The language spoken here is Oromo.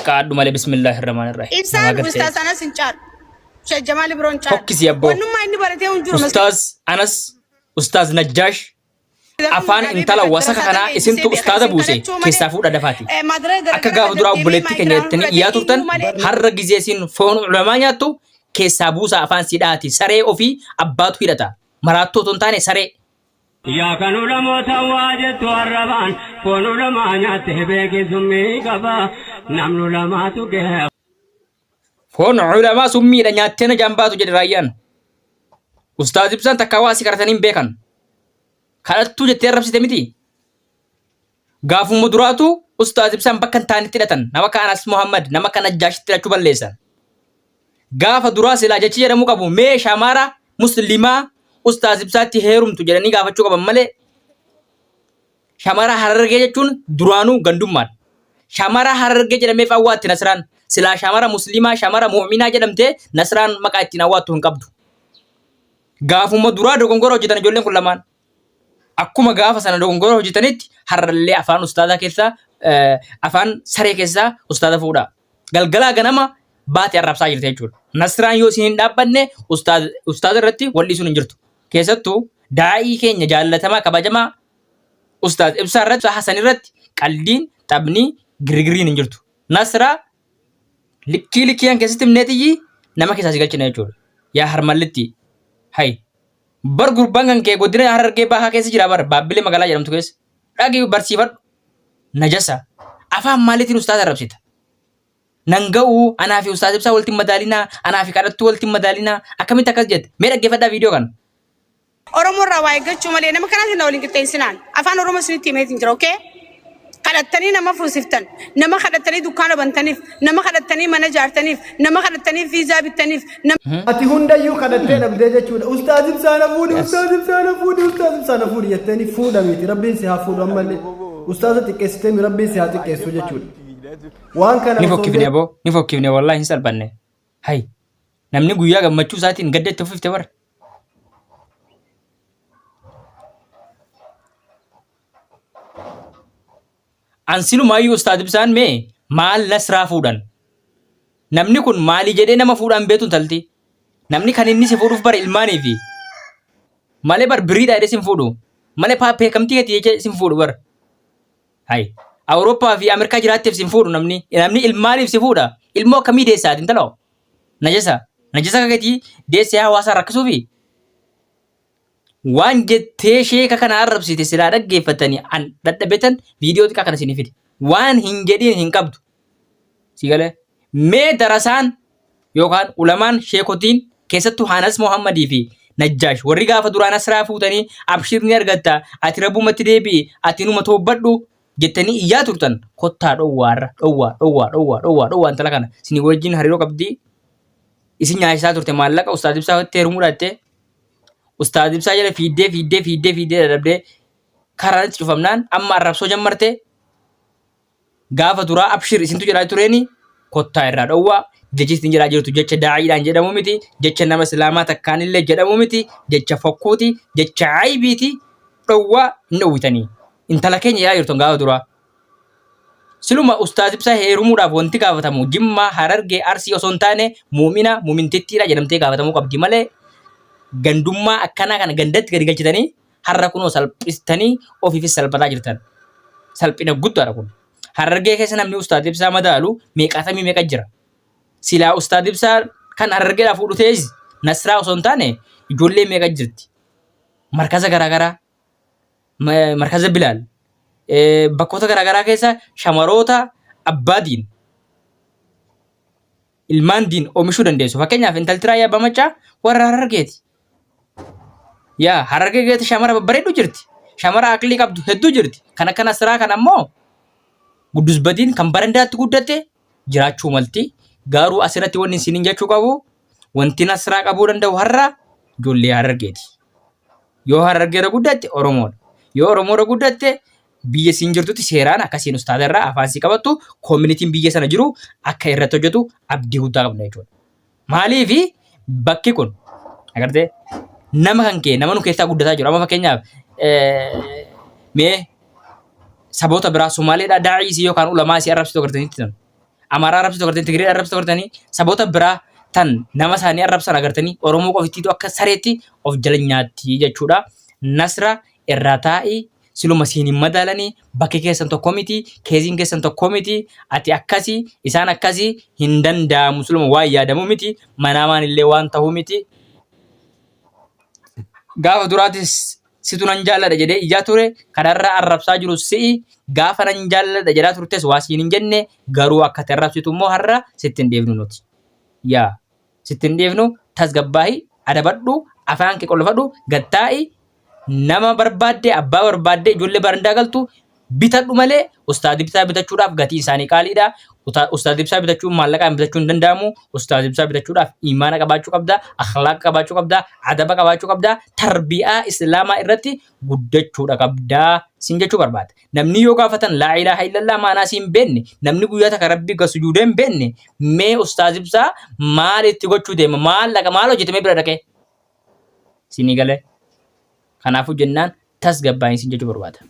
Xiqqaadhu malee bismillaahi rahmaani rahiim. Nama Ibsaan gartee. ustaas Anas hin caalu. Sheekh Jamaal Ibroon caalu. Hokkisi abboo. Wannummaa inni baratee hin jiru. Ustaaz Anas, Ustaaz Najjaash afaan intala wasaka kanaa isintu ustaaza buuse keessaa fuudha dafaati. Akka gaafa duraa obboleettii keenya jettanii iyyaa turtan har'a gizee isin foon ulamaa nyaattu keessaa buusaa afaan sidhaati. Saree ofii abbaatu hidhata. Maraattuu otoo hin taane saree. Yaa kan ulamoota waa jettu arrabaan foon ulamaa nyaattee beeki summii qaba namni ulamaatu gahee. Foon ulamaa summiidha nyaattee na jaan baatu jedhe raayyaan. Ustaaz Ibsaan takkaa waa si kadhatanii hin beekan. Kadhattuu jettee arrabsite miti. Gaafuma duraatu Ustaaz Ibsaan bakka hin taanetti hidhatan. Nama akka Anas Muhammad, nama akka Najjaashitti hidhachuu balleessan. Gaafa duraa silaa jechi jedhamuu qabu mee shamara muslimaa Ustaaz Ibsaatti heerumtu jedhanii gaafachuu qaban malee shamara Harargee jechuun duraanuu gandummaadha. Shamara Harargee jedhameef awwaatti Nasraan. Silaa shamara muslimaa, shamara mu'minaa jedhamtee Nasraan maqaa ittiin awwaattu hin qabdu. Gaafuma duraa dogongora hojjetan ijoolleen kun lamaan. Akkuma gaafa sana dogongora hojjetanitti har'allee afaan ustaazaa keessaa afaan saree keessaa ustaaza fuudhaa. Galgalaa ganama baate arrabsaa jirti jechuudha. Nasraan yoo isin hin dhaabbanne ustaaza irratti wal dhiisuun hin jirtu. Keessattuu daa'ii keenya jaallatamaa kabajamaa ustaaz Ibsaa irratti Ibsaa Hasan irratti qaldiin taphni girgiriin hin jirtu. Nasraa likkii likkii keessatti himneetiyyi nama keessaa si galchina jechuudha. Yaa harmallitti hay Bar gurbaan kan kee godina Harargee Bahaa keessa jira bar Baabbilee magaalaa jedhamtu keessa. Dhaqi barsiifadhu. Najasa. Afaan maaliitiin ustaaza arrabsita? Nan ga'u anaa fi ustaaz ibsaa walitti hin madaalinaa anaa fi kadhattuu walitti hin madaalinaa akkamitti akkas jette? Mee dhaggeeffadhaa viidiyoo kana. Oromoo irraa waa eeggachuu malee nama kanaas na waliin qixxeessinaan. Afaan Oromoo isinitti himeetiin jira, okay? Kadhattanii nama fuusiftan, nama kadhattanii dukkaana bantaniif, nama kadhattanii mana ijaartaniif, nama kadhattanii viizaa bittaniif, nama Ati hundayyuu kadhattee dhabdee jechuudha. Ustaaz Ibsaa na fuudhi, Ustaaz Ibsaa na fuudhi, Ustaaz Ibsaa na fuudhi jetteeni fuudha miti. Rabbiin si haa fuudhu ammallee. Ustaaza xiqqeessitee mi Rabbiin si haa xiqqeessu jechuudha. Waan kana Ni osoo fokkifne aboo ni fokkifne wallaahi hin salphanne. Hay namni guyyaa gammachuu isaatiin gadda itti uffifte bara. An silumaayyuu Ustaaz Ibsaan mee maal Nasraa fuudhan? Namni kun maalii jedhee nama fuudhaan beektu intalti. Namni kan inni si fuudhuuf bara ilmaanii fi malee bar biriidha jedhee sin fuudhu. Malee beekamtii keetii jechee sin fuudhu bar. Hay. Awurooppaa fi Ameerikaa jiraatteef sin fuudhu namni. Namni ilmaaniif si fuudha. Ilmoo akkamii deessaati intaloo? Najasa. Najasa akka keetii deessee hawaasa rakkisuufi. Waan jettee sheeka kana arrabsite silaa dhaggeeffatanii an dadhabetan viidiyoo xiqqaa kana isinii fide. Waan hin jedhiin hin qabdu. Si galee? Mee darasaan yookaan ulamaan sheekotiin keessattuu Hanas Muhammadii fi Najjaash warri gaafa duraa Nasraa fuutanii abshir ni argatta ati rabbumatti deebi'i ati numa toobbadhu jettanii iyyaa turtan kottaa dhowwaarra dhowwaa dhowwaa dhowwaa dhowwaa dhowwaa intala kana isinii wajjin hariiroo qabdii isin nyaachisaa turte maallaqa ustaaz ibsaa itti heerumuudha jettee Ustaaz Ibsaa jala fiiddee fiiddee fiiddee fiiddee dadhabdee karaan itti cufamnaan amma arrabsoo jammartee gaafa duraa abshir isintu jedhaa tureeni kottaa irraa dhowwaa jechi isin jedhaa jirtu jecha daa'iidhaan jedhamu miti jecha nama islaamaa takkaan illee jedhamu miti jecha fokkuuti jecha aybiiti dhowwaa hin dhowwitanii intala keenya jedhaa jirtu gaafa duraa. Siluma Ustaaz Ibsaa heerumuudhaaf wanti gaafatamu Jimmaa, Harargee, Arsii osoo hin taane muumina, muumintittiidha jedhamtee gaafatamuu qabdi malee gandummaa akkanaa kana gandatti gadi galchitanii har'a kunoo salphistanii ofiifis salphataa jirtan. Salphina guddaadha kun. Harargee keessa namni Ustaaz Ibsaa madaalu meeqaatamii meeqa jira. Silaa Ustaaz Ibsaa kan Harargeedhaa fuudhu ta'es Nasraa osoo hin taane ijoollee meeqa jirti. Markaza garaagaraa markaza Bilaal bakkoota garaagaraa keessa shamaroota abbaa diin ilmaan diin oomishuu dandeessu. Fakkeenyaaf intalti Raayyaa Abbaa Maccaa warra Harargeeti. Yaa Harargee keessatti shamara babbareeddu jirti. Shamara aqlii qabdu hedduu jirti. Kan akka Nasraa kan ammoo guddusbadiin kan barandaatti guddatte jiraachuu malti. Garuu asirratti wanni isiniin jechuu qabu wanti Nasraa qabuu danda'u har'a ijoollee Harargeeti. Yoo Harargeerra guddatte Oromoodha. Yoo Oromoorra guddatte biyya siin jirtutti seeraan akkasiin ustaaza irraa afaan sii qabattu koominitiin biyya sana jiru akka irratti hojjetu abdii guddaa qabna jechuudha. Maaliifi bakki kun agartee nama kan kee nama nu keessaa guddataa jiru amma fakkeenyaaf mee saboota biraa Somaaleedhaa daa'ii isii yookaan ulamaa isii arrabsitu agartanitti tan. Amaaraa arrabsitu agartanii, Tigree arrabsitu agartanii, saboota biraa tan nama isaanii arrabsan agartanii, Oromoo qofittiitu akka sareetti of jala nyaatti jechuudha. Nasra irraa taa'i, siluma siin hin madaalanii, bakki keessan tokko miti, keeziin keessan tokko miti, ati akkasii, isaan akkasii, hin danda'amu, siluma waan yaadamu miti, manaamaan illee waan ta'u miti. Gaafa duraatis situ nan jaalladha jedhee ijaa ture, kanarra arrabsaa jiru si'i, gaafa nan jaalladha jedhaa turtes waa siin hin jenne, garuu akka ati arrabsitu immoo har'a sitti hin dhiifnu nuti. Yaa sitti hin dhiifnu, tasgabbaa'i, adabadhu, afaan kee qollofadhu, gad taa'i, nama barbaadde, abbaa barbaadde, ijoollee barandaa galtu bitadhu malee Ustaaz Ibsaa bitachuudhaaf gatii isaanii qaaliidha. Ustaaz Ibsaa bitachuun maallaqaan bitachuu hin danda'amu. Ustaaz Ibsaa bitachuudhaaf imaana qabaachuu qabda, akhlaaqa qabaachuu qabda, adaba qabaachuu qabda, tarbiyaa islaamaa irratti guddachuudha qabda sin jechuu barbaada. Namni yoo gaafatan laa ilaaha illallah maanaa siin beenne, namni guyyaa takka rabbii gad sujuudee hin beenne, mee Ustaaz Ibsaa maal itti gochuu deema, maal dhaqa, maal hojjetamee bira dhaqee? Sinii galee. Kanaafuu jennaan tasgabbaa'in sin jechuu barbaada.